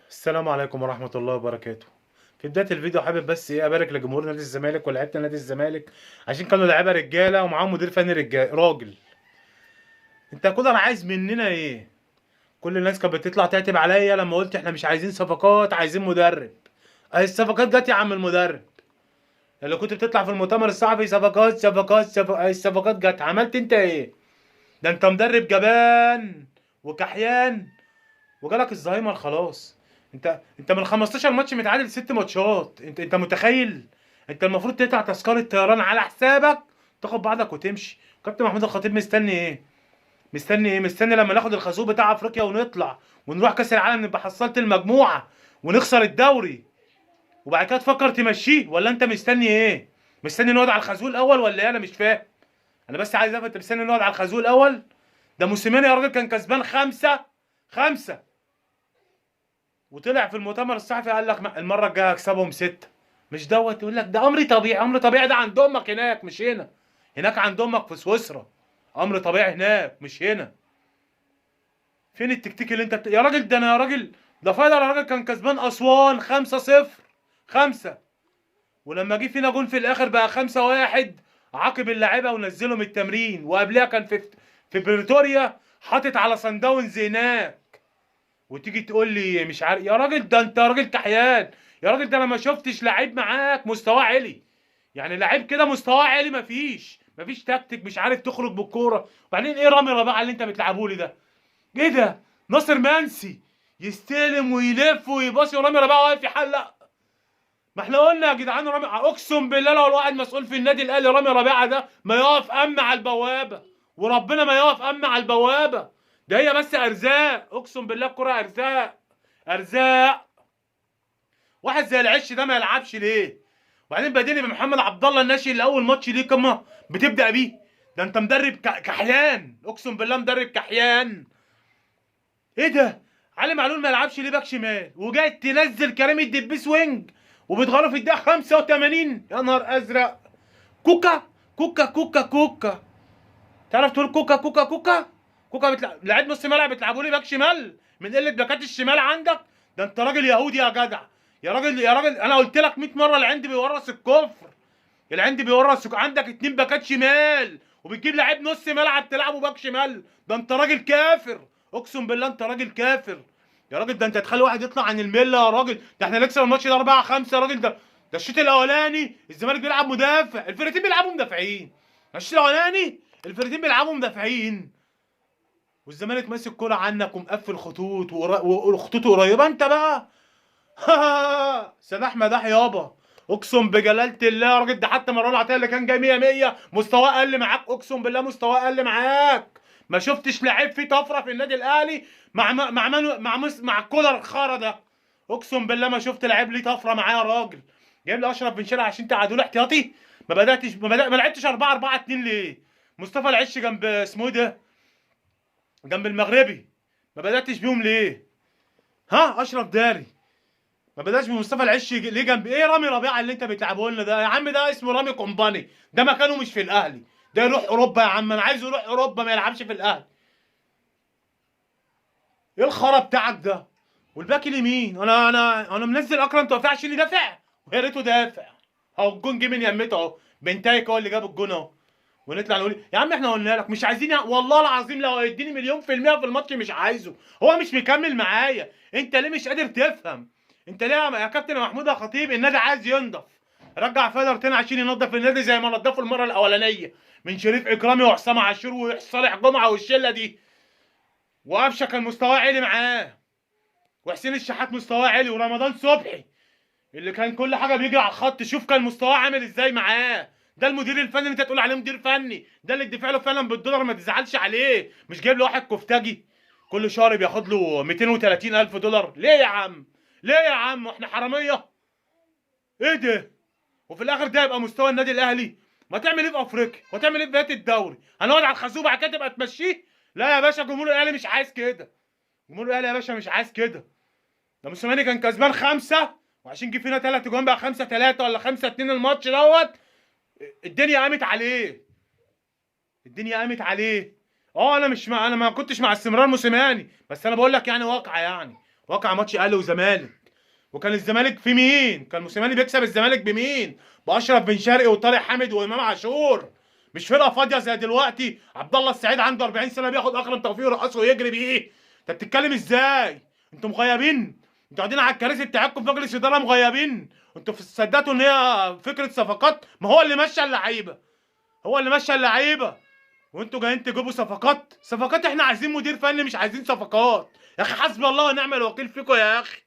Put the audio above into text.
السلام عليكم ورحمة الله وبركاته. في بداية الفيديو حابب بس ابارك لجمهور نادي الزمالك ولاعيبة نادي الزمالك، عشان كانوا لعيبة رجالة ومعاهم مدير فني رجالة راجل. انت كولر عايز مننا ايه؟ كل الناس كانت بتطلع تعتب عليا لما قلت احنا مش عايزين صفقات، عايزين مدرب. اهي الصفقات جت يا عم المدرب. اللي كنت بتطلع في المؤتمر الصحفي صفقات صفقات صفقات، اهي الصفقات جت. عملت انت ايه؟ ده انت مدرب جبان وكحيان وجالك الزهايمر خلاص. انت من 15 ماتش متعادل 6 ماتشات، انت متخيل؟ انت المفروض تقطع تذكرة طيران على حسابك، تاخد بعضك وتمشي. كابتن محمود الخطيب مستني ايه؟ مستني ايه؟ مستني لما ناخد الخازوق بتاع افريقيا ونطلع ونروح كاس العالم نبقى حصلت المجموعة ونخسر الدوري وبعد كده تفكر تمشيه؟ ولا انت مستني ايه؟ مستني نقعد على الخازوق الاول ولا ايه؟ انا مش فاهم. انا بس عايز افهم، انت مستني نقعد على الخازوق الاول؟ ده موسيماني يا راجل كان كسبان 5-5 وطلع في المؤتمر الصحفي قال لك المرة الجاية هكسبهم 6. مش دوت يقول لك ده امر طبيعي. امر طبيعي ده عند امك هناك مش هنا. هناك عند امك في سويسرا امر طبيعي، هناك مش هنا. فين التكتيك اللي انت يا راجل؟ ده انا يا راجل، ده فايلر يا راجل كان كسبان اسوان 5-0 5، ولما جه فينا جون في الاخر بقى 5-1، عاقب اللاعيبه ونزلهم التمرين. وقبلها كان في بريتوريا حاطط على صن داونز هناك. وتيجي تقول لي مش عارف يا راجل، ده انت راجل كحيان يا راجل. ده انا ما شفتش لعيب معاك مستواه عالي، يعني لعيب كده مستواه عالي مفيش تكتيك، مش عارف تخرج بالكورة. وبعدين ايه رامي ربيعة اللي انت بتلعبه لي ده؟ ايه ده؟ ناصر منسي يستلم ويلف ويباصي ورامي ربيعة واقف يحلق. ما احنا قلنا يا جدعان رامي، اقسم بالله لو الواحد مسؤول في النادي الاهلي رامي ربيعة ده ما يقف على البوابة، وربنا ما يقف على البوابة. ده هي بس ارزاق، اقسم بالله الكرة ارزاق ارزاق. واحد زي العش ده ما يلعبش ليه؟ وبعدين بديني بمحمد عبد الله الناشئ اللي اول ماتش ليه قمة بتبدا بيه. ده انت مدرب كحيان، اقسم بالله مدرب كحيان. ايه ده؟ علي معلول ما يلعبش ليه back شمال، وجاي تنزل كريم الدبيس wing وبتغيره في الدقيقة 85؟ يا نهار ازرق. كوكا كوكا كوكا كوكا، تعرف تقول كوكا كوكا كوكا كوكا؟ لعيب نص ملعب بتلعبوا لي back شمال من قلة باكات الشمال عندك؟ ده انت راجل يهودي يا جدع يا راجل يا راجل. انا قلت لك 100 مرة العند بيورث الكفر، العند بيورث. عندك 2 باكات شمال وبتجيب لعيب نص ملعب تلعبه back شمال، ده انت راجل كافر، اقسم بالله انت راجل كافر يا راجل. ده انت تخلي واحد يطلع عن الملة يا راجل. ده احنا نكسب الماتش ده 4-5 يا راجل. ده الشوط الاولاني الزمالك بيلعب مدافع، الفرقتين بيلعبوا مدافعين. الشوط الاولاني الفرقتين بيلعبوا مدافعين والزمالك ماسك كرة عنك ومقفل خطوط وخطوطه قريبه. انت بقى سلاح مداح يابا، اقسم بجلاله الله يا راجل. ده حتى مروان عطية اللي كان جاي 100 مستواه قل معاك، اقسم بالله مستواه قل معاك. ما شفتش لعيب فيه طفرة في النادي الاهلي مع مع مع مع, مع كولر الخرا ده، اقسم بالله ما شفت لعيب ليه طفرة معاه يا راجل. جايب لي اشرف بن شرقي عشان تقعدوا له احتياطي؟ ما بداتش، ما لعبتش 4-4-2 ليه؟ مصطفى العش جنب اسمه ايه ده؟ جنب المغربي، ما بداتش بيهم ليه؟ ها اشرف داري ما بداش بمصطفى العش ليه جنب ايه؟ رامي ربيعة اللي انت بتلعبه لنا ده يا عم، ده اسمه رامي كومباني، ده مكانه مش في الاهلي، ده يروح اوروبا يا عم. انا عايزه يروح اوروبا ما يلعبش في الاهلي. ايه الخرا بتاعك ده؟ وال back اليمين انا منزل اكرم توفيق عشان يدافع، ويا ريته دافع. اهو الجون جه من يمته اهو، بنتايك هو اللي جاب الجون اهو. ونطلع نقول يا عم احنا قلنا لك مش عايزين، والله العظيم لو هيديني 1,000,000% في الماتش مش عايزه، هو مش مكمل معايا. انت ليه مش قادر تفهم؟ انت ليه يا كابتن محمود يا خطيب؟ النادي عايز ينضف، رجع فايلر تاني عشان ينضف النادي زي ما نضفوا المرة الاولانية من شريف اكرامي وحسام عاشور وصالح جمعه والشله دي. وقفشه كان مستواه عالي معاه، وحسين الشحات مستواه عالي، ورمضان صبحي اللي كان كل حاجة بيجري على الخط، شوف كان مستواه عامل ازاي معاه. ده المدير الفني اللي انت تقول عليه مدير فني، ده اللي تدفع له فعلا بالدولار ما تزعلش عليه، مش جايب له واحد كفتاجي كل شهر بياخد له 230,000 دولار. ليه يا عم؟ ليه يا عم؟ واحنا حرامية؟ ايه ده؟ وفي الاخر ده يبقى مستوى النادي الاهلي؟ ما تعمل ايه في افريقيا؟ وتعمل ايه في بقية الدوري؟ هنقعد على الخازوق بعد كده تبقى تمشيه؟ لا يا باشا، جمهور الاهلي مش عايز كده. جمهور الاهلي يا باشا مش عايز كده. ده موسيماني كان كسبان 5 وعشان جه فينا 3 جوان بقى 5-3 ولا 5-2 الماتش دوت، الدنيا قامت عليه. الدنيا قامت عليه. انا مش مع، انا ما كنتش مع استمرار موسيماني، بس انا بقول لك يعني واقعه، يعني واقع ماتش اهلي وزمالك. وكان الزمالك في مين؟ كان موسيماني بيكسب الزمالك بمين؟ باشرف بن شرقي وطارق حامد وامام عاشور. مش فرقه فاضية زي دلوقتي. عبد الله السعيد عنده 40 سنة بياخد اكرم توفيق يرقصه ويجري بيه. انت بتتكلم ازاي؟ انتوا مغيبين، انتوا قاعدين على الكراسي بتاعتكم في مجلس ادارة مغيبين. انتوا في صدقتوا ان هي فكرة صفقات؟ ما هو اللي مشى اللعيبة، هو اللي مشى اللعيبة، وانتوا جايين تجيبوا صفقات. صفقات؟ احنا عايزين مدير فني مش عايزين صفقات يا اخي. حسبي الله ونعم الوكيل فيكم يا اخي.